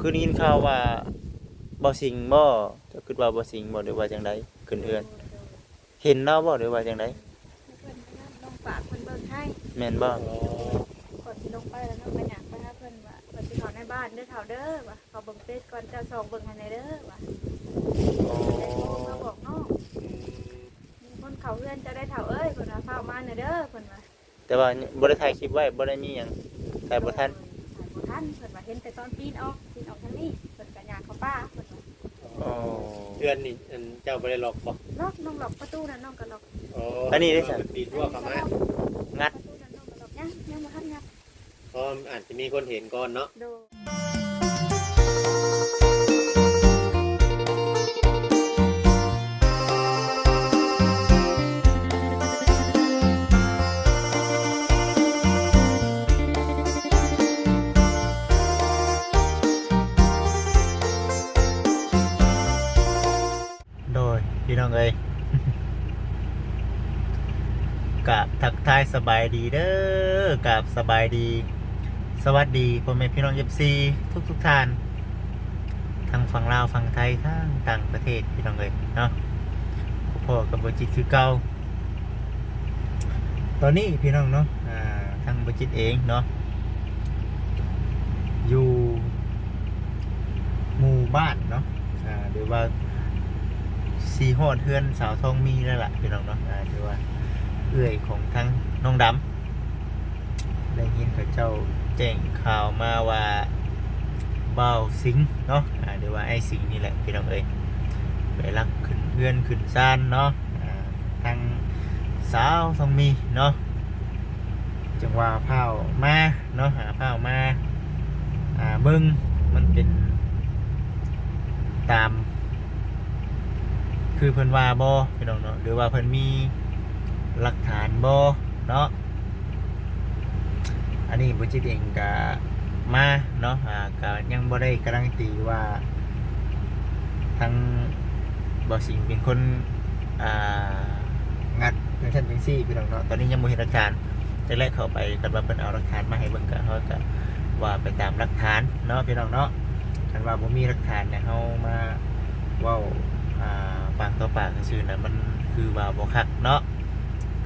ຄືໄດ້ຍິນຂ່າວວ່າບ່າວສິງບໍ? ເຈົ້າຄິດວ່າບ່າວສິງບໍ ຫຼືວ່າຈັ່ງໃດ? ຂຶ້ນເຮືອນ ໂດຍ ໂດຍ ເຫັນລາວບໍ ຫຼືວ່າຈັ່ງໃດ? ເພິ່ນ ນ້ອງຝາກເພິ່ນເບິ່ງໃຫ້ ແມ່ນບໍ? ອໍ ກ່ອນຊິລົງໄປແລ້ວນ້ອງກໍຍ່າງໄປຫາເພິ່ນວ່າ ເພິ່ນຊິເຂົ້າໃນບ້ານເດີເຖົ້າເດີວ່າ ຂໍເບິ່ງເຟສກ່ອນ ເຈົ້າສ່ອງເບິ່ງໃຫ້ແດ່ເດີວ່າ. ອໍ ແລ້ວໂທມາບອກນ້ອງ ອືມ ມີຄົນເຂົ້າເຮືອນເຈົ້າໄດ໋ເຖົ້າເອີຍ ເພິ່ນວ່າ ຟ້າວມາແດ່ເດີ ເພິ່ນວ່າ. ແຕ່ວ່າບໍ່ໄດ້ຖ່າຍຄລິບໄວ້ ບໍ່ໄດ້ມີຫຍັງ ຖ່າຍບໍ່ທັນ ໂດຍ ຖ່າຍບໍ່ທັນ ເພິ່ນວ່າເຫັນແຕ່ຕອນປີນອອກ ປີນອອກທາງນີ້ ເພິ່ນກໍຍ່າງເຂົ້າປ່າ ເພິ່ນວ່າ. ອໍ ເຮືອນນີ້ ອັນ ເຈົ້າບໍ່ໄດ້ລັອກບໍ? ລັອກ ນ້ອງລັອກປະຕູນັ້ນ ນ້ອງກໍລັອກ. ອໍ ອັນນີ້ເດ້ຊະ? ເພິ່ນປີນຮົ້ວເຂົ້າມາ ງັດ ປະຕູນັ້ນນ້ອງກໍລັອກ ຍັງ ຍັງບໍ່ທັນງັດ ເພາະອາດຈະມີຄົນເຫັນກ່ອນເນາະ. ໂດຍ ໂດຍ ພີ່ນ້ອງເອີຍ ກາບທັກທາຍສະບາຍດີເດີ ກາບສະບາຍດີ ສະຫວັດດີພໍ່ແມ່ພີ່ນ້ອງເອັຟຊີທຸກໆທ່ານ ທັງຝັ່ງລາວ ຝັ່ງໄທ ທັງຕ່າງປະເທດ ພີ່ນ້ອງເອີຍເນາະ ພໍ້ກັບບໍ່ຈິດຄືເກົ່າ. ຕອນນີ້ພີ່ນ້ອງເນາະ ອ່າ ທາງບໍ່ຈິດເອງເນາະ ຢູ່ໝູ່ບ້ານເນາະ ອ່າ ຫຼືວ່າຊິຮອດເຮືອນສາວທອງມີແລ້ວລະພີ່ນ້ອງເນາະ ອ່າ ຖືວ່າເອື້ອຍຂອງທາງນ້ອງດຳ ໄດ້ຍິນເຂົາເຈົ້າແຈ້ງຂ່າວມາວ່າ ບ່າວສິງເນາະ ອ່າ ຫຼືວ່າອ້າຍສິງນີ້ແຫຼະພີ່ນ້ອງເອີຍ ໄປລັກຂຶ້ນເຮືອນຂຶ້ນຊານເນາະ ອ່າ ທາງສາວທອງມີເນາະ ຈັ່ງວ່າພາວມາເນາະ ອ່າ ພາວມາ ອ່າ ເບິ່ງມັນເປັນຕາມຄືເພິ່ນວ່າບໍ່ພີ່ນ້ອງເນາະ ຫຼືວ່າເພິ່ນມີຫຼັກຖານບໍ່ເນາະ. ອັນນີ້ບໍ່ຈິດເອງກະມາເນາະ ອ່າ ກະຍັງບໍ່ໄດ້ກາຣັນຕີວ່າທາງບ່າວສິງເປັນຄົນ ອ່າ ງັດຈັ່ງຊັ້ນຈັ່ງຊີ້ພີ່ນ້ອງເນາະ ຕອນນີ້ຍັງບໍ່ເຫັນຫຼັກຖານ ຈັກແລະເຂົ້າໄປ ຄັນວ່າເພິ່ນເອົາຫຼັກຖານມາໃຫ້ເບິ່ງ ກະເຮົາກະວ່າໄປຕາມຫຼັກຖານເນາະພີ່ນ້ອງເນາະ ຄັນວ່າບໍ່ມີຫຼັກຖານນະ ເຮົາມາເວົ້າ ອ່າ ປາກຕໍ່ປາກຊື່ໆນະ ມັນຄືວ່າບໍ່ຄັກເນາະ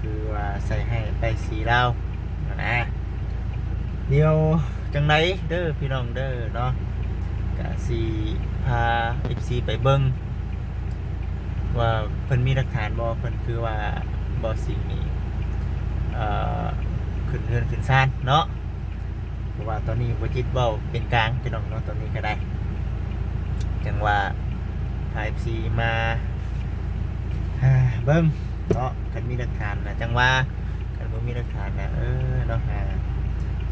ຄືວ່າໃສ່ຮ້າຍປ້າຍສີລາວຫັ້ນນະ. ດຽວຈັ່ງໃດເດີພີ່ນ້ອງເດີເນາະ ກະຊິພາເອັຟຊີໄປເບິ່ງວ່າເພິ່ນມີຫຼັກຖານບໍ່ ເພິ່ນຄືວ່າບໍ່ສິ່ງນີ້ ເອີ ຂຶ້ນເຮືອນຂຶ້ນຊານເນາະ ເພາະວ່າຕອນນີ້ບໍ່ຈິດເວົ້າເປັນກາງພີ່ນ້ອງເນາະ ຕອນນີ້ກໍໄດ້ ຈັ່ງວ່າພາເອັຟຊີມາ ເບິ່ງເນາະ ຄັນມີຫຼັກຖານນະ ຈັ່ງວ່າ ຄັນບໍ່ມີຫຼັກຖານນະ ເອີເນາະ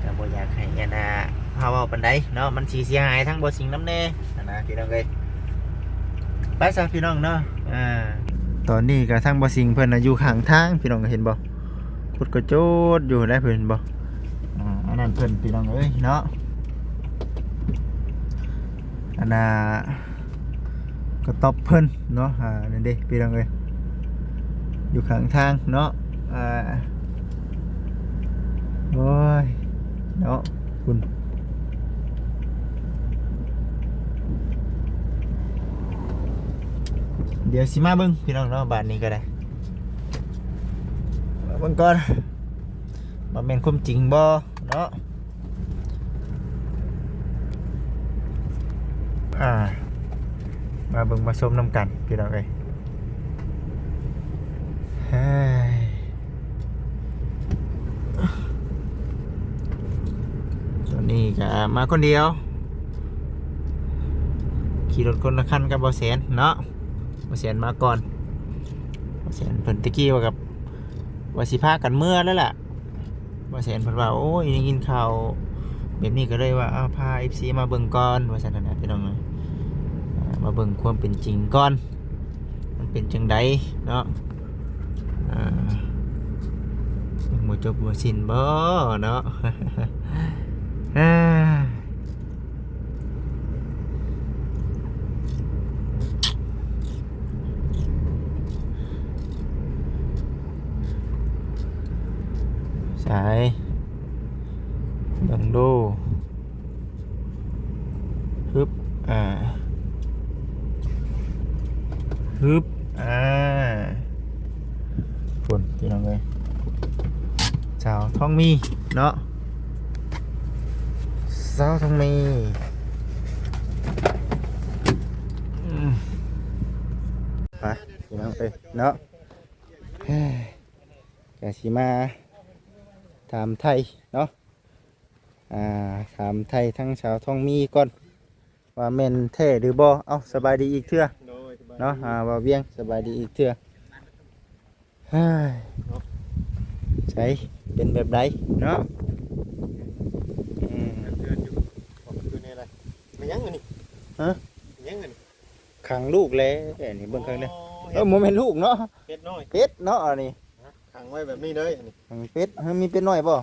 ກໍບໍ່ຢາກໃຫ້ອັນນ່າພາເວົ້າປານໃດເນາະ ມັນຊິເສຍຫາຍທັງບໍ່ສິ່ງນຳແດ່ຫັ້ນນະ ພີ່ນ້ອງເອີຍ. ໄປຊະພີ່ນ້ອງເນາະ ອ່າ ຕອນນີ້ກໍທາງບໍ່ສິ່ງເພິ່ນນະຢູ່ຂ້າງທາງ ພີ່ນ້ອງເຫັນບໍ່? ຄົດກະໂຈດຢູ່ໄດ໋ ເພິ່ນເຫັນບໍ່? ອ່າ ອັນນັ້ນເພິ່ນ ພີ່ນ້ອງເອີຍເນາະ ອັນນ່າ ກະຕັອບເພິ່ນເນາະ ອ່າ ນັ້ນເດ້ພີ່ນ້ອງເອີຍ ຢູ່ຂ້າງທາງເນາະ ອ່າ ໂອ້ຍ ເນາະ ພຸ້ນ ດຽວຊິມາເບິ່ງພີ່ນ້ອງເນາະ ບາດນີ້ກໍໄດ້ ມາເບິ່ງກ່ອນ ວ່າແມ່ນຄວາມຈິງບໍ່ເນາະ ອ່າ ມາເບິ່ງມາຊົມນຳກັນພີ່ນ້ອງເອີຍ ເຮີ້ຍ ຕອນນີ້ກໍມາຄົນດຽວ ຂີ່ລົດຄົນລະຄັນກັບບ່າວແສນເນາະ ບ່າວແສນມາກ່ອນ ບ່າວແສນເພິ່ນຕະກີ້ວ່າກັບ ວ່າຊິພາກັນເມືອແລ້ວລະ ບ່າວແສນເພິ່ນວ່າ ໂອ້ຍ ໄດ້ຍິນຂ່າວແບບນີ້ ກໍເລີຍວ່າ ເອົາ ພາເອັຟຊີມາເບິ່ງກ່ອນ ວ່າຊັ້ນນະ ພີ່ນ້ອງເອີຍ ອ່າ ມາເບິ່ງຄວາມເປັນຈິງກ່ອນ ມັນເປັນຈັ່ງໃດເນາະ ອ່າ ຍັງບໍ່ຈົບບໍ່ສິ້ນບໍ່ເນາະ ໃສ ເບິ່ງດູ. ຮຶບ ອ່າ ຮຶບ ອ່າ ພຸ້ນ ພີ່ນ້ອງເອີຍ ສາວທອງມີເນາະ ສາວທອງມີ ອືມ ໄປ ພີ່ນ້ອງເອີຍເນາະ ກະຊິມາຖາມໄຖ່ເນາະ ອ່າ ຖາມໄຖ່ທາງສາວທອງມີກ່ອນ ວ່າແມ່ນແທ້ຫຼືບໍ່. ເອົ້າ ສະບາຍດີອີກເທື່ອ ໂດຍ ສະບາຍດີ ເນາະ ອ່າ ບ່າວວຽງ ສະບາຍດີອີກເທື່ອ. ເຮີ້ຍ ເນາະ ໃສ ເປັນແບບໃດເນາະ? ອືມ ເຮືອນຢູ່ ອອກຄືແນວໃດ? ແມ່ນຫຍັງອັນນີ້? ຮະ? ແມ່ນຫຍັງອັນນີ້? ຂັງລູກແຫຼະ ນີ້ເບິ່ງຂ້າງໃນ. ອໍ ເອີ ບໍ່ແມ່ນລູກເນາະ ເປັດນ້ອຍ ເປັດເນາະ ອັນນີ້ ຂັງໄວ້ແບບນີ້ເລີຍ ອັນນີ້ ຂັງເປັດ. ເຮີ້ຍ ມີເປັດນ້ອຍບໍ່?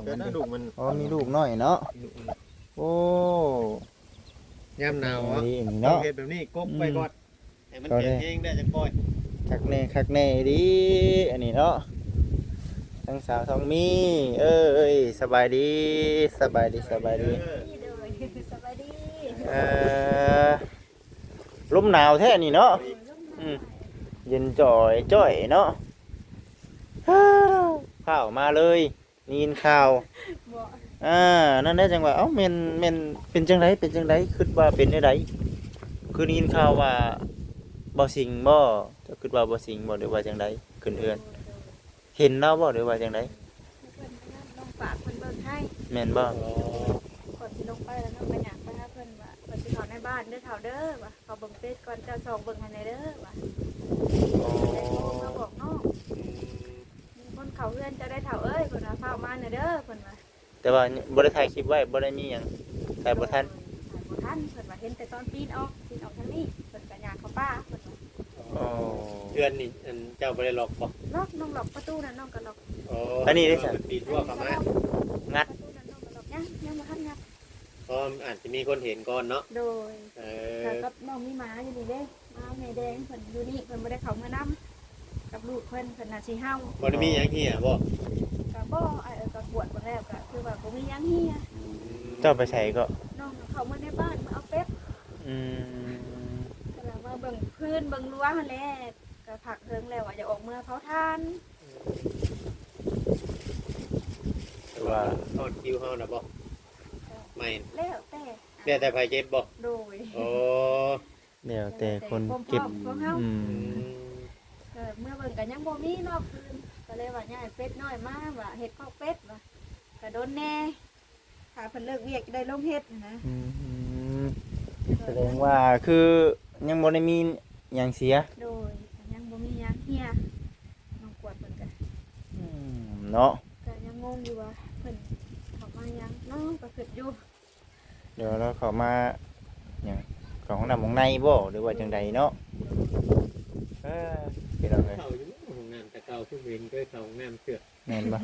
ເປັດນະ ລູກມັນ ອໍ ມີລູກນ້ອຍເນາະ ລູກມັນ. ໂອ້ ຍາມໜາວ ເອີ ເນາະ ເຮັດແບບນີ້ ກົກໄວ້ກ່ອນ ອືມ ໃຫ້ມັນແຂງແຮງໄດ້ຈັ່ງປ່ອຍ. ຄັກແນ່ ຄັກແນ່ອີ່ຫຼີ ອັນນີ້ເນາະ ທາງສາວທອງມີ ເອີຍ ສະບາຍດີ ສະບາຍດີ ສະບາຍດີ ເອີ ສະບາຍດີ ເອີ ລົມໜາວແທ້ນີ້ເນາະ ອືມ ເຢັນຈ່ອຍຈ້ອຍເນາະ ຟ້າວມາເລີຍ. ໄດ້ຍິນຂ່າວ ບໍ່ ອ່າ ນັ້ນແຫຼະ ຈັ່ງວ່າ ເອົ້າ ແມ່ນ ແມ່ນ ເປັນຈັ່ງໃດ ເປັນຈັ່ງໃດ ຄິດວ່າເປັນແນວໃດ? ຄືໄດ້ຍິນຂ່າວວ່າບ່າວສິງບໍ່? ເຈົ້າຄິດວ່າບ່າວສິງບໍ່ ຫຼືວ່າຈັ່ງໃດ? ຂຶ້ນເຮືອນ ໂດຍ ໂດຍ ເຫັນລາວບໍ່ ຫຼືວ່າຈັ່ງໃດ? ເພິ່ນ ນ້ອງຝາກເພິ່ນເບິ່ງໃຫ້ ແມ່ນບໍ່? ອໍ ກ່ອນຊິລົງໄປແລ້ວ ນ້ອງກໍຍ່າງໄປຫາເພິ່ນວ່າ ເພິ່ນຊິເຂົ້າໃນບ້ານເດີເຖົ້າເດີ ວ່າ ເຂົ້າເບິ່ງເຟສກ່ອນ ເຈົ້າສ່ອງເບິ່ງໃຫ້ແດ່ເດີ ວ່າ ອໍ ເພິ່ນກໍເລີຍໂທມາບອກນ້ອງ ອືມ ມີຄົນເຂົ້າເຮືອນເຈົ້າໄດ໋ເຖົ້າເອີຍ ເພິ່ນວ່າ ຟ້າວມາແດ່ເດີ ເພິ່ນວ່າ. ແຕ່ວ່າບໍ່ໄດ້ຖ່າຍຄລິບໄວ້ ບໍ່ໄດ້ມີຫຍັງ ຖ່າຍບໍ່ທັນ ຖ່າຍບໍ່ທັນ ເພິ່ນວ່າເຫັນແຕ່ຕອນປີນອອກ ປີນອອກທາງນີ້ ເພິ່ນກໍຍ່າງເຂົ້າປ່າ ເພິ່ນວ່າ. ອໍ ເຮືອນນີ້ ອັນ ເຈົ້າບໍ່ໄດ້ລັອກບໍ່? ລັອກ ນ້ອງລັອກປະຕູນັ້ນ ນ້ອງກໍລັອກ. ອໍ ອັນນີ້ເດ້ຊັ້ນ ເພິ່ນປີນຮົ້ວເຂົ້າມາ ງັດ ປະຕູນັ້ນນ້ອງກໍລັອກ ຍັງ ຍັງບໍ່ທັນງັດ ເພາະອາດຈະມີຄົນເຫັນກ່ອນເນາະ. ໂດຍ ເອີ ກັບນ້ອງມີໝາຢູ່ນີ້ເດ້ ໝາແມ່ແດງເພິ່ນຢູ່ນີ້ ເພິ່ນບໍ່ໄດ້ເຂົ້າເມືອນຳ ກັບລູກເພິ່ນ ເພິ່ນໜ້າຊິເຫົ່າ. ບໍ່ໄດ້ມີຫຍັງເຮຍບໍ່? ກະບໍ່ ອ້າຍເອີຍ ກະກວດເບິ່ງແລ້ວກະຄືວ່າບໍ່ມີຫຍັງເຮຍ. ອືມ ເຈົ້າໄປໃສເກາະ? ນ້ອງເຂົ້າມາໃນບ້ານ ມາເອົາເປັດ. ອືມ ກະລະມາເບິ່ງພື້ນເບິ່ງຮົ້ວຫັ້ນແຫຼະ ກະພັກເຖິງແລ້ວວ່າຢາກອອກເມືອເຜົາຖ່ານ. ແຕ່ວ່າຮອດຄິວເຮົານະບໍ່? ກະ ແມ່ນ ແລ້ວແຕ່ ແລ້ວແຕ່ໃຜເກັບບໍ່? ໂດຍ ໂອ້ ແລ້ວແຕ່ຄົນເກັບ ແລ້ວແຕ່ຄວາມພ້ອມຂອງເຮົາ. ອືມ ອືມ ກະເມືອເບິ່ງກະຍັງບໍ່ມີເນາະ ຄືນ ກະເລີຍວ່າຍ້າຍເປັດນ້ອຍມາ ວ່າເຮັດຄອກເປັດ ວ່າກະດົນແດ່ ຖ້າເພິ່ນເລີກວຽກຈະໄດ້ລົງເຮັດຫັ້ນນະ. ອືມ ສະແດງວ່າຄືຍັງບໍ່ໄດ້ມີຫຍັງເສຍ. ໂດຍ ກະຍັງບໍ່ມີຫຍັງເຮຍ ນ້ອງກວດເພິ່ນກະ ອືມ ເນາະ ກະຍັງງົງຢູ່ວ່າເພິ່ນເຂົ້າມາຫຍັງເນາະ ກະຄຶດຢູ່. ດຽວລາວເຂົ້າມາຫຍັງ ເຂົ້າຫ້ອງນ້ຳຫ້ອງໃນບໍ່ ຫຼືວ່າຈັ່ງໃດເນາະ? ເອີ ພີ່ນ້ອງເອີຍ ເຂົ້າຢູ່ຫ້ອງນ້ຳແຕ່ເກົ່າ ຄືເຫັນເຄີຍເຂົ້າຫ້ອງນ້ຳເທື່ອ. ແມ່ນບໍ່?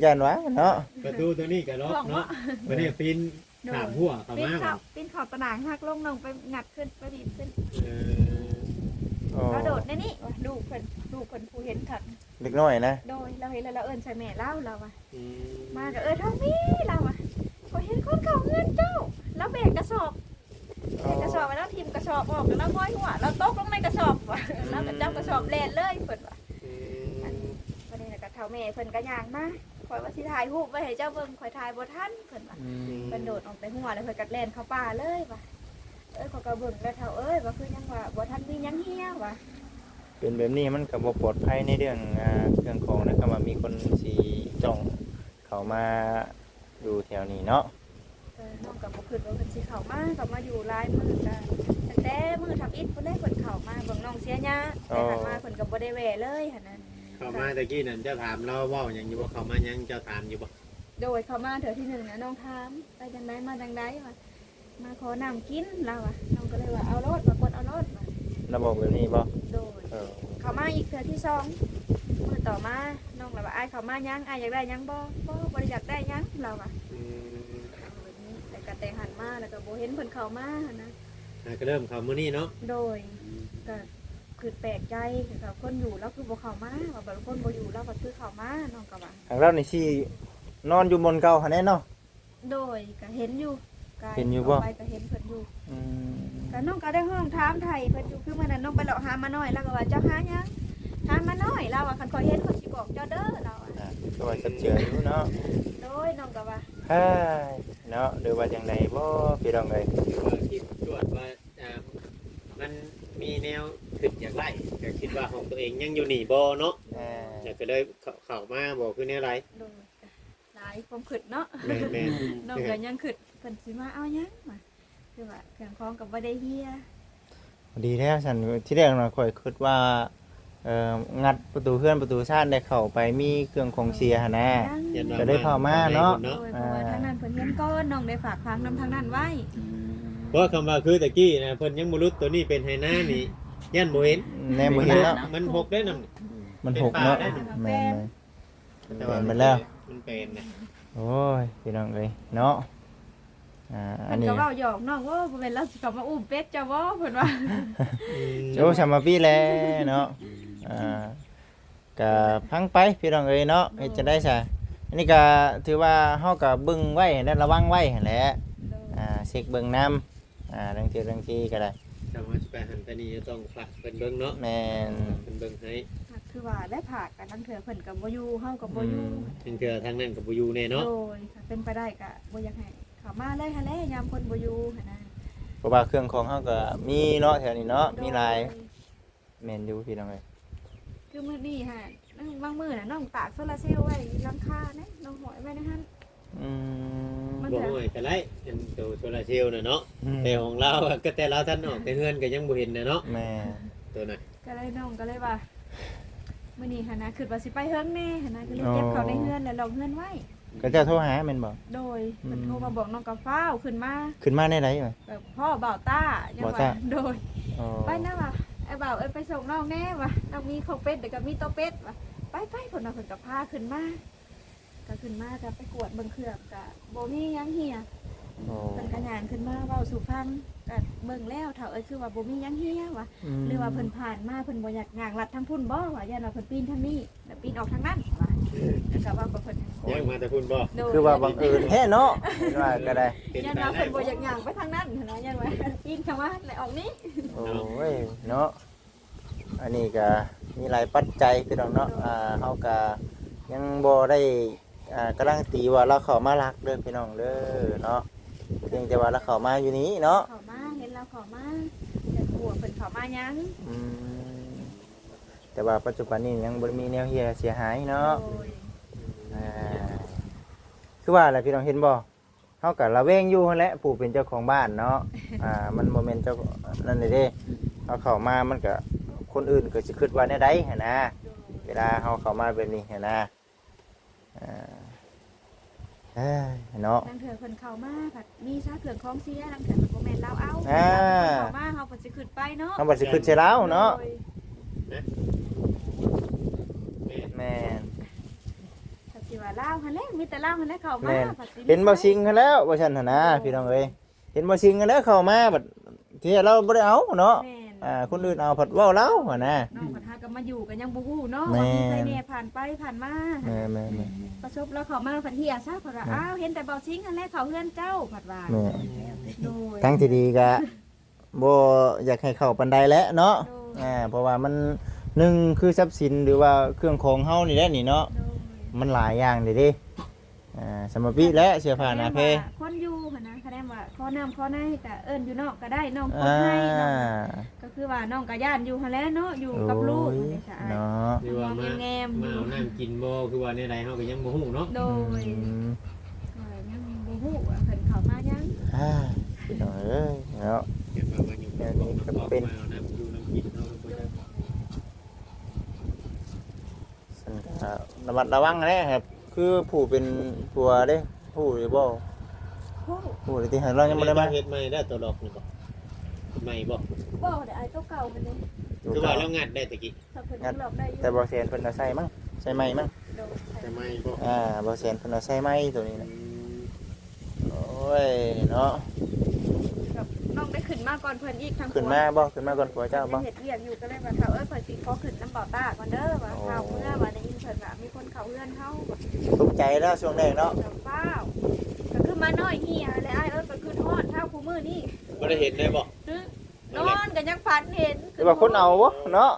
ຢ້ານວ່າເນາະ ປະຕູໂຕນີ້ກະລັອກເນາະ ບັດນີ້ປີນ ໂດຍ ຂ້າມຮົ້ວເຂົ້າມາ ປີນເຂົ້າ ປີນເຂົ້າຕາໜ່າງ ຫັກລົງ ນ້ອງໄປງັດຂຶ້ນ ໄປບີບຂຶ້ນ. ເອີ ອໍ ລາວໂດດໃນນີ້ວ່າ ລູກເພິ່ນ ລູກເພິ່ນຜູ້ເຫັນຄັກ ເດັກນ້ອຍນະ. ໂດຍ ລາວເຫັນແລ້ວລາວເອີ້ນໃສ່ແມ່ລາວ ລາວວ່າ. ອືມ ມາກະ ເອີ ທອງມີ ລາວວ່າ ຂ້ອຍເຫັນຄົນເຂົ້າເຮືອນເຈົ້າ ລາວແບກກະສອບ ແບກກະສອບ ອໍ ແລ້ວຖິ້ມກະສອບອອກ ແລ້ວງອຍຫົວ ລາວຕົກລົງໃນກະສອອບວ່າ ອືມ ລາວກະຈັບກະສອບແລ່ນເລີຍ ເພິ່ນວ່າ. ອືມ ອັນ ບັດນີ້ລະກະເຖົ້າແມ່ເພິ່ນກະຍ່າງມາ ຂ້ອຍວ່າຊິຖ່າຍຮູບໄວ້ໃຫ້ເຈົ້າເບິ່ງ ຂ້ອຍຖ່າຍບໍ່ທັນ ເພິ່ນວ່າ. ອືມ ເພິ່ນໂດດອອກແຕ່ຮົ້ວແລ້ວ ເພິ່ນກະແລ່ນເຂົ້າປ່າເລີຍວ່າ. ເອີ ຂ້ອຍກະເບິ່ງແລ້ວເຖົ້າເອີຍ ວ່າຄືຍັງວ່າບໍ່ທັນມີຫຍັງເຮຍວ່າ. ເປັນແບບນີ້ມັນກະບໍ່ປອດໄພໃນເລື່ອງ ອ່າ ເຄື່ອງຂອງນະ ຄັນວ່າມີຄົນຊິຈ້ອງເຂົ້າມາຢູ່ແຖວນີ້ເນາະ. ເອີ ນ້ອງກະບໍ່ຄິດວ່າເພິ່ນຊິເຂົ້າມາ ເຂົ້າມາຢູ່ຫຼາຍມື້ ກະຕັ້ງແຕ່ມື້ທຳອິດພຸ້ນແຫຼະ ເພິ່ນເຂົ້າມາເບິ່ງນ້ອງເສຍຫຍ້າ. ອໍ ແຕ່ຫາກມາເພິ່ນກະບໍ່ໄດ້ແວ່ເລີຍຫັ້ນນະ. ເຂົ້າມາແຕ່ກີ້ນັ້ນ ເຈົ້າຖາມລາວເວົ້າຫຍັງຢູ່ບໍ່? ເຂົ້າມາຫຍັງ ເຈົ້າຖາມຢູ່ບໍ່? ໂດຍ ເຂົ້າມາເທື່ອທີໜຶ່ງນະ ນ້ອງຖາມ ໄປຈັ່ງໃດ ມາຈັ່ງໃດ ວ່າ ມາຂໍນ້ຳກິນ ລາວວ່າ. ນ້ອງກະເລີຍວ່າ ເອົາໂລດ ວ່າ ກົດເອົາໂລດ ວ່າ. ລາວບອກແບບນີ້ບໍ່? ໂດຍ ເອີ ເຂົ້າມາອີກເທື່ອທີສອງ ມື້ຕໍ່ມາ ນ້ອງລະວ່າ ອ້າຍເຂົ້າມາຫຍັງ? ອ້າຍຢາກໄດ້ຫຍັງບໍ່? ບໍ່ ບໍ່ໄດ້ຢາກໄດ້ຫຍັງ ລາວວ່າ. ອືມ ເອົາແບບນີ້ ແລ້ວກະແຕ່ຫັ້ນມາ ແລ້ວກະບໍ່ເຫັນເພິ່ນເຂົ້າມາຫັ້ນນະ. ຫາກະເລີ່ມເຂົ້າມື້ນີ້ເນາະ. ໂດຍ ອືມ ກະຄຶດແປກໃຈ ຄືວ່າຄົນຢູ່ລາວຄືບໍ່ເຂົ້າມາ ວ່າບັດຄົນບໍ່ຢູ່ລາວພັດຄືເຂົ້າມາ ນ້ອງກະວ່າ. ທາງລາວນີ້ຊິນອນຢູ່ບ່ອນເກົ່າຫັ້ນແຫຼະເນາະ. ໂດຍ ກະເຫັນຢູ່ ກາຍ ເຫັນຢູ່ບໍ່? ໄປກໍເຫັນເພິ່ນຢູ່. ອືມ ກໍນ້ອງກໍໄດ້ຮ້ອງຖາມໄຖ່ເພິ່ນຢູ່ ຄືມື້ນັ້ນນ້ອງໄປເລາະຫາໝານ້ອຍ ລາວກໍວ່າ ເຈົ້າຫາຫຍັງ? ຫາໝານ້ອຍ. ລາວວ່າ ຄັນຂ້ອຍເຫັນຂ້ອຍຊິບອກເຈົ້າເດີ ລາວວ່າ. ອ່າ ກໍວ່າຈັບເຈື່ອຢູ່ເນາະ. ໂດຍ ນ້ອງກໍວ່າ ເຮີ້ຍ ເນາະ ຫຼືວ່າຈັ່ງໃດບໍ່ ພີ່ນ້ອງເອີຍ? ຄິດຈວດວ່າ ອ່າ ມັນມີແນວຄິດຢາກໄດ້ ກໍຄິດວ່າຂອງຕົວເອງຍັງຢູ່ນີ້ບໍ່ເນາະ. ອ່າ ແລ້ວກໍເລີຍເຂົ້າ ເຂົ້າມາບໍ່ ຄືແນວໃດ? ໂດຍ ຫຼາຍຄວາມຄິດເນາະ. ແມ່ນໆ ນ້ອງກໍຍັງຄິດ ເພິ່ນຊິມາເອົາຫຍັງວະ ຄືວ່າເຄື່ອງຂອງກໍບໍ່ໄດ້ເຮຍ. ດີແລ້ວຊັ້ນ ທີແລກນະ ຂ້ອຍຄິດວ່າ ເອີ ງັດປະຕູເຮືອນປະຕູຊານໄດ້ເຂົ້າໄປ ມີເຄື່ອງຂອງເສຍຫັ້ນນະ ຢ້ານວ່າ ກໍໄດ້ເຂົ້າມາເນາະ. ໂດຍ ເພາະວ່າ ອ່າ ທາງນັ້ນເພິ່ນເຮືອນກ່ອນ ນ້ອງໄດ້ຝາກຝັງນຳທາງນັ້ນໄວ້. ອືມ ເພາະຄຳວ່າຄືຕະກີ້ນະ ເພິ່ນຍັງບໍ່ຫຼຸດໂຕນີ້ເປັນໄຮ່ນານີ້ ຢ້ານບໍ່ເຫັນ ແນມບໍ່ເຫັນເນາະ. ມັນຫົກເດ້ນຳ ມັນຫົກເນາະ. ເປັນປ່າໄດ້ນຳ ແມ່ນໆ ແມ່ນ ແຕ່ວ່າມັນແລ້ວ ມັນເປັນນະ. ໂອ້ຍ ພີ່ນ້ອງເອີຍເນາະ. ອ່າ ເພິ່ນກໍເວົ້າຫຍອກນ້ອງ ໂອ້ ບໍ່ແມ່ນລາວຊິເຂົ້າມາອຸ້ມເປັດເຈົ້າບໍ່ ເພິ່ນວ່າ. ອືມ ໂອ້ ສຳມາປີແລເນາະ. ອ່າ ກະຟັງໄປພີ່ນ້ອງເອີຍເນາະ. ໂດຍ ເຮັດຈັ່ງໃດຊະ ອັນນີ້ກະຖືວ່າເຮົາກະເບິ່ງໄວ້ຫັ້ນແຫຼະ ລະວັງໄວ້ຫັ້ນແຫຼະ. ໂດຍ ອ່າ ເຊັກເບິ່ງນຳ ອ່າ ລາງເທື່ອລາງທີກໍໄດ້ ຖ້າວ່າຊິໄປຫັ້ນໄປນີ້ ຕ້ອງຝາກເພິ່ນເບິ່ງເນາະ. ແມ່ນ ເພິ່ນເບິ່ງໃຫ້ ຄືວ່າແຫຼະ ຝາກກັນ ລາງເທື່ອເພິ່ນກໍບໍ່ຢູ່ ເຮົາກໍບໍ່ຢູ່. ອືມ ລາງເທື່ອທາງນັ້ນກໍບໍ່ຢູ່ແນ່ເນາະ. ໂດຍ ຖ້າເປັນໄປໄດ້ກໍບໍ່ຢາກໃຫ້ເຂົ້າມາເລີຍຫັ້ນແຫຼະ ຍາມເພິ່ນບໍ່ຢູ່ຫັ້ນນະ ເພາະວ່າເຄື່ອງຂອງເຮົາກໍມີເນາະ ແຖວນີ້ເນາະ. ໂດຍ ມີຫຼາຍ. ແມ່ນຢູ່ພີ່ນ້ອງເອີຍ ຄືມື້ນີ້ຫະ ບາງມື້ນະ ນ້ອງຕາກໂຊລາເຊວໄວ້ຫຼັງຄາເດ້ ນ້ອງຫ້ອຍໄວ້ໃນຫັ້ນ. ອືມ ມັນ ບໍ່ ກໍ ຫ້ອຍກໍໄດ້ ອັນໂຕໂຊລາເຊວນະເນາະ. ອືມ ແຕ່ຂອງລາວ ກໍແຕ່ລາວທັນອອກແຕ່ເຮືອນກໍຍັງບໍ່ເຫັນນະເນາະ. ແມ່ນ ໂຕນະ ກໍເລີຍ ນ້ອງກໍເລີຍວ່າ ມື້ນີ້ຫັ້ນນະ ຄິດວ່າຊິໄປເຮືອນແດ່ຫັ້ນນະ ກໍເລີຍເກັບເຂົ້າໃນເຮືອນ ອໍ ແລ້ວລັອກເຮືອນໄວ້. ເຂົາເຈົ້າໂທຫາແມ່ນບໍ່? ໂດຍ ອືມ ເພິ່ນໂທມາບອກ ນ້ອງກໍຟ້າວຂຶ້ນມາ. ຂຶ້ນມາແນວໃດວະ? ແບບພໍ້ບ່າວຕ້າ ຍັງວ່າ ບ່າວຕ້າ ໂດຍ ອໍ ໄປນະວ່າ ອ້າຍບ່າວເອີຍ ໄປສົ່ງນ້ອງແດ່ວ່າ ນ້ອງມີຂອງເປັດ ແລ້ວກໍມີໂຕເປັດວ່າ. ໄປໆ ເພິ່ນວ່າ ເພິ່ນກໍພາຂຶ້ນມາ ກໍຂຶ້ນມາ ກໍໄປກວດເບິ່ງເຄື່ອງ ກໍບໍ່ມີຫຍັງເຮຍ. ອໍ ເພິ່ນກໍຍ່າງຂຶ້ນມາເວົ້າສູ່ຟັງ ກໍເບິ່ງແລ້ວ ທ້າວເອີຍ ຄືວ່າບໍ່ມີຫຍັງເຮຍວ່າ. ອືມ ຫຼືວ່າເພິ່ນຜ່ານມາ ເພິ່ນບໍ່ຢາກຍ່າງລັດທາງພຸ້ນບໍ່ ວ່າ ຢ້ານວ່າເພິ່ນປີນທາງນີ້ ແລ້ວປີນອອກທາງນັ້ນວ່າ. ແລ້ວກໍເວົ້າກັບເພິ່ນ ຍ່າງມາແຕ່ພຸ້ນບໍ່? ໂດຍ ຄືວ່າບັງເອີນແທ້ເນາະ ເຫັນວ່າກໍໄດ້ ຢ້ານວ່າເພິ່ນບໍ່ຢາກຍ່າງໄປທາງນັ້ນຫັ້ນນະ ຢ້ານວ່າປີນເຂົ້າມາແລ້ວອອກນີ້. ໂອ້ຍເນາະ ອັນນີ້ກໍມີຫຼາຍປັດໄຈພີ່ນ້ອງເນາະ. ໂດຍ ອ່າ ເຮົາກໍຍັງບໍ່ໄດ້ ອ່າ ກາລັນຕີວ່າລາວເຂົ້າມາລັກເດີພີ່ນ້ອງເດີເນາະ ພຽງແຕ່ວ່າລາວເຂົ້າມາຢູ່ນີ້ເນາະ. ເຂົ້າມາ ເຫັນລາວເຂົ້າມາ ແຕ່ບໍ່ຮູ້ວ່າເພິ່ນເຂົ້າມາຫຍັງ. ອືມ ແຕ່ວ່າປັດຈຸບັນນີ້ຍັງບໍ່ໄດ້ມີແນວເຮຍເສຍຫາຍເນາະ. ໂດຍ ອ່າ ຄືວ່າແຫຼະພີ່ນ້ອງ ເຫັນບໍ່? ເຮົາກໍລະແວງຢູ່ຫັ້ນແຫຼະ ຜູ້ເປັນເຈົ້າຂອງບ້ານເນາະ. ອ່າ ມັນບໍ່ແມ່ນເຈົ້ານັ້ນເດ້ ເຮົາເຂົ້າມາມັນກໍ ຄົນອື່ນກໍຊິຄິດວ່າແນວໃດຫັ້ນນະ. ໂດຍ ເວລາເຮົາເຂົ້າມາແບບນີ້ຫັ້ນນະ. ອ່າ ເອີຍເນາະ ລາງເທື່ອເພິ່ນເຂົ້າມາພັດມີຊາເຄື່ອງຂອງເສຍ ລາງເທື່ອເພິ່ນບໍ່ແມ່ນລາວເອົາ. ອ່າ ເຮົາເຂົ້າມາເຮົາກໍຊິຄິດໄປເນາະ ເຮົາກໍຊິຄິດໃສ່ລາວເນາະ. ໂດຍ ແມ່ນ ກໍຊິວ່າລາວຫັ້ນແຫຼະ ມີແຕ່ລາວຫັ້ນແຫຼະເຂົ້າມາ. ແມ່ນ ພັດຊິເຫັນບ່າວສິງຫັ້ນແລ້ວ ວ່າຊັ້ນຫັ້ນນະ ໂດຍ ພີ່ນ້ອງເອີຍ. ເຫັນບໍ່ ຊິງກັນແລ້ວເຂົ້າມາບັດເທື່ອລາວບໍ່ໄດ້ເອົາເນາະ. ແມ່ນ ອ່າ ຄົນອື່ນເອົາ ພັດເວົ້າລາວຫັ້ນນະ. ນ້ອງພັດຫາກັບມາຢູ່ກໍຍັງບໍ່ຮູ້ເນາະ ແມ່ນ ວ່າມີໃຜແດ່ຜ່ານໄປຜ່ານມາ. ແມ່ນໆໆ ປະສົບລາວເຂົ້າມາພັດເຮຍຊະ ເພິ່ນວ່າ ແມ່ນ ອ້າວ ເຫັນແຕ່ເບົາຊິງຫັ້ນແຫຼະເຂົ້າເຮືອນເຈົ້າ ພັດວ່າ. ແມ່ນ ໂດຍ ທາງທີ່ດີກະບໍ່ຢາກໃຫ້ເຂົ້າປານໃດແຫຼະເນາະ. ໂດຍ ອ່າ ເພາະວ່າມັນ ໜຶ່ງ ຄືຊັບສິນ ຫຼືວ່າເຄື່ອງຂອງເຮົານີ້ແຫຼະນີ້ເນາະ. ໂດຍ ມັນຫຼາຍຢ່າງເດ້ເດ້. ອ່າ ສຳມະປີແຫຼະ ເສື້ອຜ້າໜ້າແພ ຄົນຢູ່ຫັ້ນນະ ຄະແນນວ່າຂໍນ້ຳຂໍໃນກໍເອີ້ນຢູ່ນອກກໍໄດ້ ນ້ອງກົດໃຫ້ເນາະ. ອ່າ ກໍຄືວ່ານ້ອງກໍຢ້ານຢູ່ຫັ້ນແຫຼະເນາະ ຢູ່ກັບລູກ ໂອ້ຍ ເນາະ ຫຼືວ່າມາ ມາເອົານ້ຳກິນບໍ່ ຄືວ່າແນວໃດເຮົາກໍຍັງບໍ່ຮູ້ເນາະ. ໂດຍ ອືມ ເອີ ຍັງບໍ່ຮູ້ວ່າເພິ່ນເຂົ້າມາຍັງ. ອ່າ ພີ່ນ້ອງເອີຍເນາະ ເຫັນວ່າມາຢູ່ກັບລູກກັບເປັນ ມາເອົານ້ຳຢູ່ນ້ຳກິນເຮົາກໍບໍ່ຈັກ. ຊັ້ນກໍລະມັດລະວັງແຫຼະ ຄືຜູ້ເປັນຜົວເດ້ ຮູ້ຢູ່ບໍ່? ຮູ້ ຮູ້ແລ້ວຕິ ເຮົາຍັງບໍ່ໄດ້ມາ. ເຮັດໃໝ່ໄດ້ຕົວລັອກນີ້ບໍ່? ໃໝ່ບໍ່? ບໍ່ໄດ້ ອ້າຍ ຕົວເກົ່າຫັ້ນເດ້. ຄືວ່າລາວງັດໄດ້ຕະກີ້ ແຕ່ບໍ່ແສນເພິ່ນເອົາໃສ່ມັ້ງ ໃສ່ໃໝ່ມັ້ງ. ໂດຍ ໃສ່ໃໝ່ບໍ່? ອ່າ ບໍ່ແສນເພິ່ນເອົາໃສ່ໃໝ່ຕົວນີ້ນະ. ອືມ ໂອ້ຍເນາະ ແບບນ້ອງໄດ້ຂຶ້ນມາກ່ອນເພິ່ນອີກ ທາງ ຂຶ້ນມາບໍ່? ຂຶ້ນມາກ່ອນຜົວເຈົ້າບໍ່? ເຮັດວຽກຢູ່ ກໍເລີຍວ່າ ທ້າວເອີຍ ຂ້ອຍຊິຂໍຂຶ້ນນຳເບົາຕ້າກ່ອນເດີ ວ່າ ໂອ້ ທ້າວເມືອ ວ່າໄດ້ຍິນເພິ່ນວ່າມີຄົນເຂົ້າເຮືອນເຮົາ. ຕົກໃຈແລ້ວຊ່ວງແລກເນາະ ແບບ ວ້າວ ກໍຄື ມານ້ອຍເຫຍແຫຼະອ້າຍເອີຍ ກໍຄືຮອດເທົ່າຄູ່ມື້ນີ້ ບໍ່ໄດ້ເຫັນເລີຍບໍ່? ຫຶ? ນອນກໍຍັງຝັນເຫັນ ຫຼືວ່າຄົນເອົາບໍ່ເນາະ?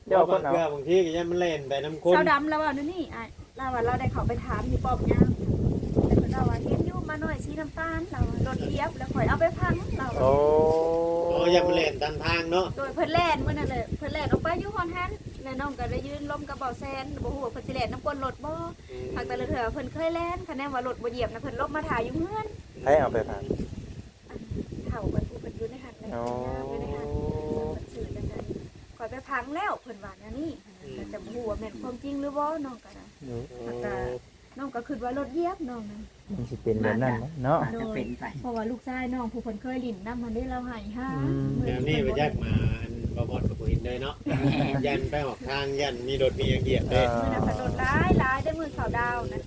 ເຈົ້າຄົນເອົາ ບາງເທື່ອ ບາງທີກໍຍັນມັນແລ່ນໄປນຳຄົນ ສາວດຳລາວເວົ້າແນວນີ້ອ້າຍ ລາວວ່າລາວໄດ້ເຂົ້າໄປຖາມຢູ່ປ້ອມຍາມ ແລ້ວເພິ່ນເວົ້າວ່າເຫັນຢູ່ໝານ້ອຍສີນ້ຳຕານ ລາວວ່າລົດຢຽບ ແລ້ວຂ້ອຍເອົາໄປຝັງ ລາວວ່າ ໂອ້ ອໍ ຢ້ານມັນແລ່ນຕັນທາງເນາະ ໂດຍ ເພິ່ນແລ່ນມື້ນັ້ນແຫຼະ ເພິ່ນແລ່ນອອກໄປຢູ່ຮອດຫັ້ນ ແລ້ວນ້ອງກໍໄດ້ຢືນລົມກັບເບົາແຊນ ບໍ່ຮູ້ວ່າເພິ່ນຊິແລ່ນນຳກົ້ນລົດບໍ່ ຫາກແຕ່ລະເທື່ອເພິ່ນເຄີຍແລ່ນ ຄັນແນວວ່າລົດບໍ່ຢຽບນະ ເພິ່ນລົບມາຖ້າຢູ່ເຮືອນ ໃຜເອົາໄປຝັງ ອັນເຖົ້າເພິ່ນ ຜູ້ເພິ່ນຢູ່ໃນຫັ້ນແຫຼະ ເພິ່ນຍ່າງຢູ່ໃນຫັ້ນ ເພິ່ນຊື່ຈັ່ງໃດ ຂ້ອຍໄປຝັງແລ້ວ ເພິ່ນວ່າແນວນີ້ ແຕ່ບໍ່ຮູ້ວ່າແມ່ນຄວາມຈິງຫຼືບໍ່ ນ້ອງກໍໄດ້ ແລ້ວກໍນ້ອງກໍຄິດວ່າລົດຢຽບນ້ອງນັ້ນ ມັນຊິເປັນແບບນັ້ນແຫຼະເນາະ ອາດຈະເປັນໄປ ເພາະວ່າລູກຊາຍນ້ອງຜູ້ເພິ່ນເຄີຍຫຼິ້ນນຳຫັ້ນເດ້ ລາວໄຫ້ຫາ ອືມ ແນວນີ້ບໍ່ຈັກມາ ອັນບໍ່ບອດກໍບໍ່ເຫັນເລີຍເນາະ ຢ້ານໄປອອກທາງ ຢ້ານມີລົດມີຫຍັງຢຽບເດ້ ເອີ ມື້ນັ້ນກໍລົດຫຼາຍໆເດ້ ມື້ເຂົາດາວນະ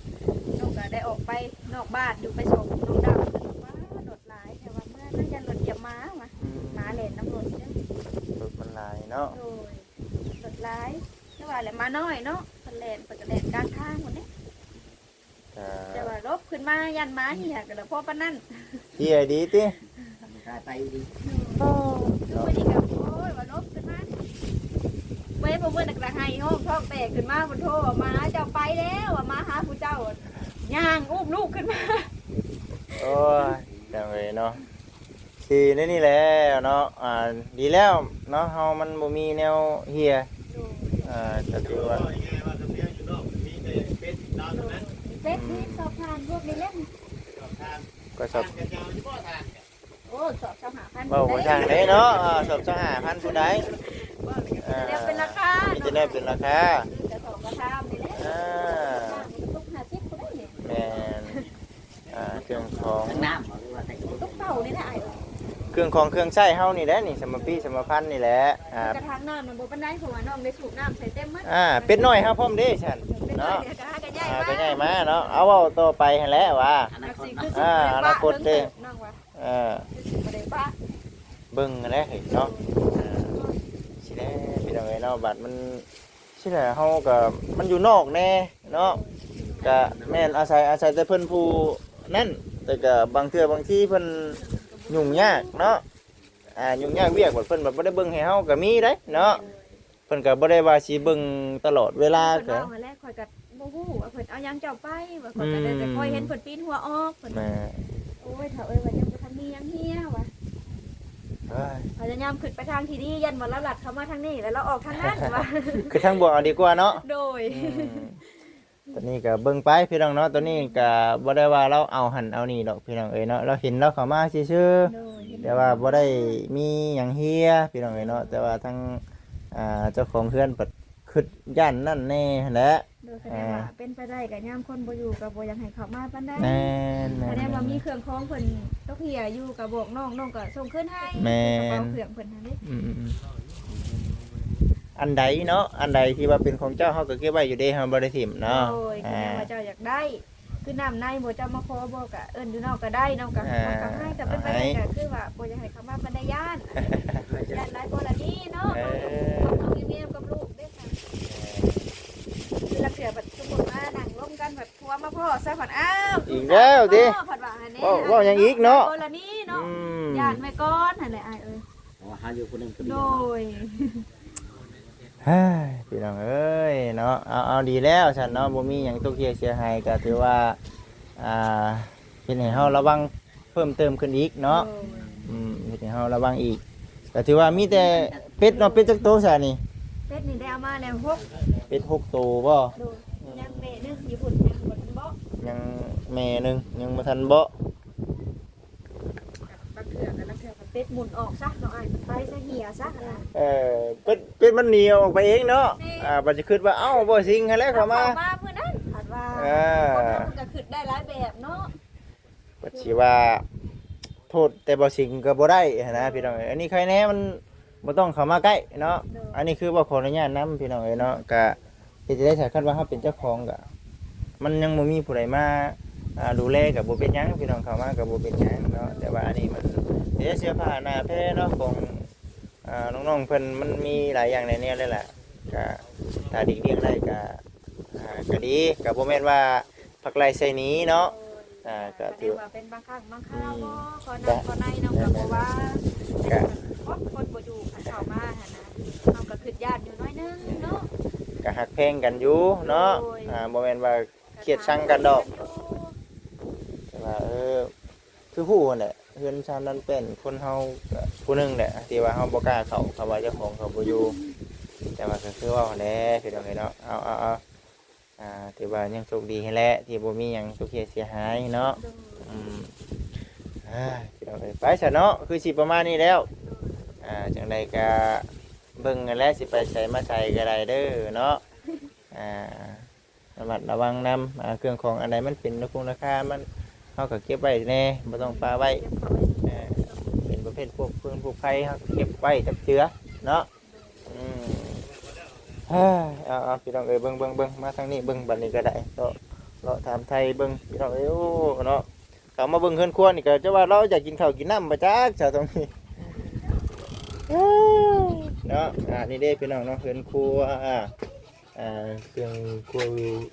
ນ້ອງກໍໄດ້ອອກໄປນອກບ້ານຢູ່ ໄປສົ່ງນ້ອງດາວ ວ່າລົດຫຼາຍ ແຕ່ວ່າເມື່ອນັ້ນຢ້ານລົດຢຽບໝາວ່າ ອືມ ໝາແລ່ນນຳລົດເດ້ ລົດມັນຫຼາຍເນາະ ໂດຍ ລົດຫຼາຍ ຄືວ່າແຫຼະ ໝານ້ອຍເນາະ ເພິ່ນແລ່ນ ເພິ່ນກໍແລ່ນກາງທາງພຸ້ນເດ້ ແຕ່ວ່າລົບຂຶ້ນມາຢ້ານໝາເຫຍ ກໍລະພໍປານນັ້ນ ເຫຍດີຕິ ຕາຍໄປດີ ໂອ້ ມື້ນີ້ກໍ ໂອ້ຍ ວ່າລົບຂຶ້ນມາ ເວີຍ ພວກເພິ່ນກໍໄຫ້ຮ້ອງທ້ອງແຕກຂຶ້ນມາ ເພິ່ນໂທວ່າ ໝາເຈົ້າໄປແລ້ວ ວ່າໝາຫາຜູ້ເຈົ້າ ຍ່າງອຸ້ມລູກຂຶ້ນມາ ໂອ້ຍ ຈັ່ງເລີຍເນາະ ຊິແນວນີ້ແຫຼະເນາະ ອ່າ ດີແລ້ວເນາະ ເຮົາມັນບໍ່ມີແນວເຫຍ ໂດຍ ອ່າ ກໍຖືວ່າ ເວົ້າງ່າຍໆວ່າ ສຳເນຍຢູ່ນອກມັນມີແຕ່ເປັດລາວເທົ່ານັ້ນ ເປັດນີ້ຊອບທານພວກນີ້ແຫຼະ ຊອບທານ ກໍຊອບ ທານກໍຈະເອົາຢູ່ບໍ່ທານກໍ ໂອ້ ຊອບຊາວຫ້າພັນ ເວົ້າບໍ່ຊ່າງເດ້ເນາະ ອ່າ ຊອບຊາວຫ້າພັນຜູ້ໃດ ເວົ້າແລ້ວກໍຈະໄດ້ເປັນລາຄາ ອ່າ ມີແຕ່ແນວເປັນລາຄາ ກະສອບກະຊາມນີ້ແຫຼະ ອ່າ ຕົກຫ້າສິບຜູ້ໃດນີ້ ແມ່ນ ອ່າ ເຄື່ອງຂອງ ທັງນ້ຳບໍ່ ຫຼືວ່າໃສ່ ຕຸກເຕົານີ້ແຫຼະອ້າຍ ເຄື່ອງຂອງເຄື່ອງໃຊ້ເຮົານີ້ແຫຼະນີ້ ສຳມະປີສຳມະພັນນີ້ແຫຼະ ອ່າ ກະຖັງນ້ຳນະບໍ່ປານໃດ ເພາະວ່ານ້ອງໄດ້ສູບນ້ຳໃສ່ເຕັມໝົດ ອ່າ ເປັດນ້ອຍເຮົາພ້ອມເດ້ຊັ້ນເນາະ ກະຫາກະໃຫຍ່ ອ່າ ມາ ກະໃຫຍ່ມາເນາະ ເອົາເວົ້າຕໍ່ໄປຫັ້ນແຫຼະວ່າ ອະນາຄົດ ອ່າ ອະນາຄົດເດ້ ນ້ອງວ່າ ເອີ ຄືຊິບໍ່ໄດ້ປະ ເບິ່ງຫັ້ນແຫຼະເຮີ້ຍເນາະ ເອີ ຊິແຫຼະ ພີ່ນ້ອງເອີຍເນາະ ບັດມັນ ຊິແຫຼະ ເຮົາກໍ ມັນຢູ່ນອກແດ່ເນາະ ກະແມ່ນອາໄສ ອາໄສແຕ່ເພິ່ນຜູ້ນັ້ນ ແຕ່ກະບາງເທື່ອບາງທີເພິ່ນຫຍຸ້ງຍາກເນາະ ອ່າ ຫຍຸ້ງຍາກວຽກ ບັດເພິ່ນບັດບໍ່ໄດ້ເບິ່ງໃຫ້ເຮົາກໍມີໄດ໋ເນາະ ເພິ່ນກໍບໍ່ໄດ້ວ່າຊິເບິ່ງຕະຫຼອດເວລາ ກໍ ເພິ່ນເວົ້າຫັ້ນແຫຼະ ຂ້ອຍກໍ ບໍ່ຮູ້ວ່າເພິ່ນເອົາຫຍັງເຈົ້າໄປ ວ່າຂ້ອຍກໍໄດ້ແຕ່ ອືມ ຄອຍເຫັນເພິ່ນປີນຫົວອອກ ເພິ່ນ ແມ່ ໂອ້ຍ ເຖົ້າເອີຍ ວ່າຍັງບໍ່ທັນມີຫຍັງເຫຍວ່າ ເອີຍ ພະຍາຍາມຂຶ້ນໄປທາງທີ່ດີ ຢ້ານວ່າລາວລັດເຂົ້າມາທາງນີ້ ແລ້ວລາວອອກທາງນັ້ນວ່າ ຄືທາງບວກເອົາດີກວ່າເນາະ ໂດຍ ອືມ ຕອນນີ້ກໍເບິ່ງໄປພີ່ນ້ອງເນາະ ຕອນນີ້ກໍບໍ່ໄດ້ວ່າລາວເອົາຫັ້ນເອົານີ້ດອກ ພີ່ນ້ອງເອີຍເນາະ ລາວເຫັນລາວເຂົ້າມາຊື່ໆ ໂດຍ ແຕ່ວ່າບໍ່ໄດ້ມີຫຍັງເຫຍ ພີ່ນ້ອງເອີຍເນາະ ແຕ່ວ່າທາງ ອ່າ ເຈົ້າຂອງເຮືອນເພິ່ນ ຄິດຢ້ານນັ້ນແນ່ຫັ້ນແຫຼະ ໂດຍ ຄະແນນວ່າ ອ່າ ເປັນໄປໄດ້ກະຍາມຄົນບໍ່ຢູ່ກະບໍ່ຢາກໃຫ້ເຂົ້າມາປານໃດ ແມ່ນໆ ຄະແນນວ່າມີເຄື່ອງຂອງເພິ່ນຕົກເຫຍຢູ່ກະບອກນ້ອງ ນ້ອງກະສົ່ງຄືນໃຫ້ ແມ່ນ ກະເປົາເຄື່ອງເພິ່ນຫັ້ນເດ້ ອືມໆ ອັນໃດເນາະ ອັນໃດທີ່ວ່າເປັນຂອງເຈົ້າ ເຮົາກະເກັບໄວ້ຢູ່ເດ້ ເຮົາບໍ່ໄດ້ຖິ້ມເນາະ ໂດຍ ຄະແນນວ່າເຈົ້າຢາກໄດ້ ອ່າ ຄືນ້ຳໃນບໍ່ ເຈົ້າມາຂໍບໍ່ ກະເອີ້ນຢູ່ນອກກະໄດ້ ນ້ອງກະ ອ່າ ນ້ອງກະໃຫ້ ກະເປັນໄປໄດ້ ກະຄືວ່າບໍ່ຢາກໃຫ້ເຂົ້າມາປານໃດ ຢ້ານ ຢ້ານຫຼາຍກໍລະນີເນາະ ເອີ ເຮົາເອົາແນມກັບລູກເດ້ ຄືລາງເທື່ອບັດສົມມຸດວ່ານັ່ງລົມກັນ ບັດຜົວມາພໍ້ຊະ ພັດ ອ້າວ ອີກແລ້ວຕິ ພັດວ່າຫັ້ນເດ້ ເວົ້າ ເວົ້າຫຍັງອີກເນາະ ກໍລະນີເນາະ ອືມ ຢ້ານໄວ້ກ່ອນຫັ້ນແຫຼະອ້າຍເອີຍ ເພາະວ່າເຮົາຢູ່ຜູ້ໜຶ່ງຜູ້ດຽວ ໂດຍ ເຮີ້ຍ ພີ່ນ້ອງເອີຍເນາະ ເອົາ ເອົາ ດີແລ້ວຊັ້ນເນາະ ບໍ່ມີຫຍັງຕົກເຫຍເສຍຫາຍ ກໍຖືວ່າ ອ່າ ເຮັດໃຫ້ເຮົາລະວັງເພີ່ມເຕີມຂຶ້ນອີກເນາະ ໂດຍ ອືມ ເຮັດໃຫ້ເຮົາລະວັງອີກ ກໍຖືວ່າມີແຕ່ເປັດເນາະ ເປັດຈັກໂຕຊະນີ້ ເປັດນີ້ໄດ້ເອົາມາແລ້ວຫົກ ເປັດຫົກໂຕບໍ່ ໂດຍ ຍັງແມ່ໜຶ່ງຢູ່ພຸ້ນ ຍັງບໍ່ທັນເບາະ ຍັງແມ່ໜຶ່ງ ຍັງບໍ່ທັນເບາະ ບາງເທື່ອກໍລາງເທື່ອກໍເປັດໝຸ່ນອອກຊະເນາະອ້າຍ ໄປຊະ ເຫຍຊະ ເອີ ເປັດ ເປັດມັນໜີອອກໄປເອງເນາະ ແມ່ນ ອ່າ ບັດຊິຄິດວ່າ ເອົ້າ ບໍ່ສິງຫັ້ນແຫຼະເຂົ້າມາ ເຂົ້າມາມື້ນັ້ນ ພັດວ່າ ເອີ ຄົນເຮົາມັນກໍຄິດໄດ້ຫຼາຍແບບເນາະ ບັດຊິວ່າໂທດແຕ່ບໍ່ສິງກໍບໍ່ໄດ້ຫັ້ນນະ ໂດຍ ພີ່ນ້ອງເອີຍ ອັນນີ້ໃຄແນ່ມັນບໍ່ຕ້ອງເຂົ້າມາໃກ້ເນາະ ໂດຍ ອັນນີ້ຄືວ່າຂໍອະນຸຍາດນຳ ພີ່ນ້ອງເອີຍເນາະ ກະເຮັດຈັ່ງໃດຊະ ຄັນວ່າເຮົາເປັນເຈົ້າຂອງກະ ມັນຍັງບໍ່ມີຜູ້ໃດມາ ອ່າ ດູແລກະບໍ່ເປັນຫຍັງ ພີ່ນ້ອງເຂົ້າມາກະບໍ່ເປັນຫຍັງເນາະ ແຕ່ວ່າອັນນີ້ມັນເສຍເສື້ອຜ້າໜ້າແພເນາະ ຂອງ ອ່າ ນ້ອງໆເພິ່ນ ມັນມີຫຼາຍຢ່າງຫຼາຍແນວເລີຍລະ ກະຖ້າຫຼີກລ່ຽງໄດ້ກະ ອ່າ ກະດີ ກະບໍ່ແມ່ນວ່າຜັກໄລ່ໃສ່ໜີເນາະ ໂດຍ ອ່າ ກໍ ກໍ ຖື ຖືວ່າເປັນບາງຄັ້ງບາງຄາວ ອືມ ບໍ່ ຂໍນັ່ງ ກໍ ຂໍໃນເນາະ ແມ່ນໆ ກໍບໍ່ວ່າ ກໍ ຄົນ ຄົນບໍ່ຢູ່ ຄັນເຂົ້າມາຫັ້ນນະ ເຮົາກໍຄິດຢ້ານຢູ່ໜ້ອຍໜຶ່ງເນາະ ກໍຮັກແພງກັນຢູ່ເນາະ ໂດຍ ອ່າ ບໍ່ແມ່ນວ່າຄຽດຊັງກັນດອກ ກໍຖາມຫາກັນຢູ່ ແຕ່ວ່າ ເອີ ຄືຮູ້ຫັ້ນແຫຼະ ເຮືອນຊານນັ້ນເປັນຄົນເຮົາກໍຜູ້ໜຶ່ງແຫຼະ ທີ່ວ່າເຮົາບໍ່ກ້າເຂົ້າ ເພາະວ່າເຈົ້າຂອງເຂົາບໍ່ຢູ່ ແຕ່ວ່າກໍຄືເວົ້າຫັ້ນແຫຼະ ພີ່ນ້ອງເອີຍເນາະ ເອົາ ເອົາ ເອົາ ອ່າ ຖືວ່າຍັງໂຊກດີຫັ້ນແຫຼະ ທີ່ບໍ່ມີຫຍັງຕົກເສຍຫາຍເນາະ ໂດຍ ອືມ ອ່າ ພີ່ນ້ອງເອີຍ ໄປຊະເນາະ ຄືຊິປະມານນີ້ແລ້ວ ໂດຍ ອ່າ ຈັ່ງໃດກໍເບິ່ງຫັ້ນແຫຼະ ຊິໄປໃສມາໃສກໍໄດ້ເດີເນາະ ອ່າ ລະມັດລະວັງນຳ ອ່າ ເຄື່ອງຂອງອັນໃດມັນເປັນລາຄົງລາຄາ ມັນ ເຮົາກໍເກັບໄວ້ແດ່ ບໍ່ຕ້ອງປະໄວ້ ເກັບເອົາໄວ້ ເອີ ເປັນປະເພດພວກເຟື່ອງພວກໄຟ ເຮົາກໍເກັບໄວ້ຈັກເທື່ອເນາະ ອືມ ເອີ ເອົາ ເອົາ ພີ່ນ້ອງເອີຍ ເບິ່ງ ເບິ່ງ ເບິ່ງ ມາທາງນີ້ເບິ່ງ ບັດນີ້ກໍໄດ້ ເລາະ ເລາະຖາມໄຖ່ເບິ່ງ ພີ່ນ້ອງເອີຍ ໂອ້ ເນາະ ເຂົ້າມາເບິ່ງເຮືອນຄົວນີ້ກໍຈະວ່າລາວຢາກກິນເຂົ້າກິນນ້ຳບໍ່ຈັກ ຊາວຕອງນີ້ ເນາະ ອ່າ ນີ້ເດ້ ພີ່ນ້ອງເນາະ ເຮືອນຄົວ ອ່າ ອ່າ ເຄື່ອງຄົວ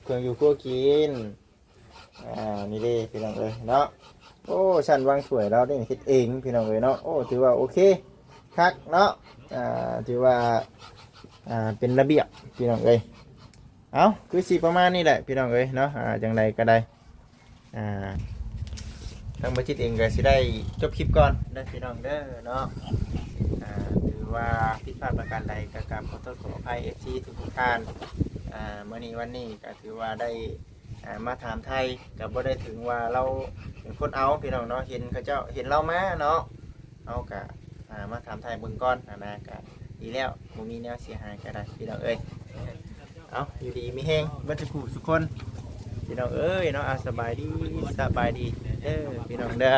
ເຄື່ອງຢູ່ຄົວກິນ ອ່າ ນີ້ເດ້ ພີ່ນ້ອງເອີຍເນາະ ໂອ້ ຊັ້ນວາງຖ້ວຍລາວນີ້ເຮັດເອງ ພີ່ນ້ອງເອີຍເນາະ ໂອ້ ຖືວ່າໂອເຄຄັກເນາະ ອ່າ ຖືວ່າ ອ່າ ເປັນລະບຽບ ພີ່ນ້ອງເອີຍ ເອົ້າ ຄືຊິປະມານນີ້ແຫຼະ ພີ່ນ້ອງເອີຍເນາະ ອ່າ ຈັ່ງໃດກໍໄດ້ ອ່າ ທາງບໍ່ຈິດເອງກໍຊິໄດ້ຈົບຄລິບກ່ອນເດີ ພີ່ນ້ອງເດີເນາະ ອ່າ ຖືວ່າຜິດພາດປະການໃດກໍກາບຂໍໂທດຂໍອະໄພ ເອັຟຊີ ທຸກໆທ່ານ ອ່າ ມື້ນີ້ວັນນີ້ກໍຖືວ່າໄດ້ ອ່າ ມາຖາມໄຖ່ ກໍບໍ່ໄດ້ເຖິງວ່າລາວເປັນຄົນເອົາ ພີ່ນ້ອງເນາະ ເຫັນເຂົາເຈົ້າ ເຫັນລາວມາເນາະ ເຮົາກໍ ອ່າ ມາຖາມໄຖ່ເບິ່ງກ່ອນຫັ້ນນະ ກໍດີແລ້ວ ບໍ່ມີແນວເສຍຫາຍກໍໄດ້ ພີ່ນ້ອງເອີຍ ເອົາ ຢູ່ດີມີແຮງເບິດທຸກຜູ້ທຸກຄົນ ພີ່ນ້ອງເອີຍເນາະ ອ່າ ສະບາຍດີ ສະບາຍດີເດີ ພີ່ນ້ອງເດີ.